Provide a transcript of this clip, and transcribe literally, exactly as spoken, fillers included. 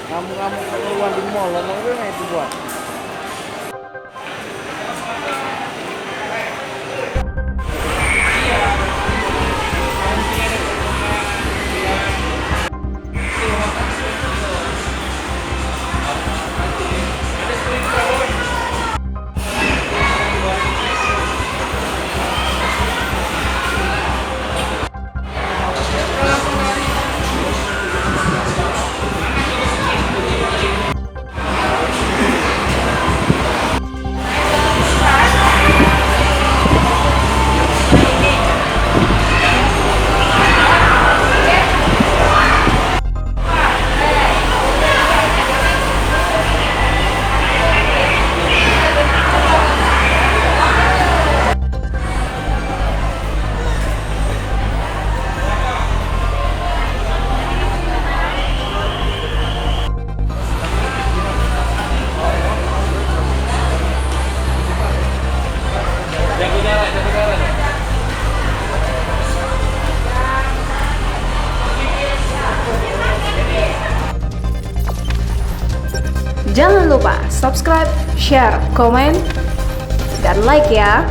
Ngamuk-ngamuk keluar di mall, ono be itu buat. Jangan lupa subscribe, share, komen, dan like ya.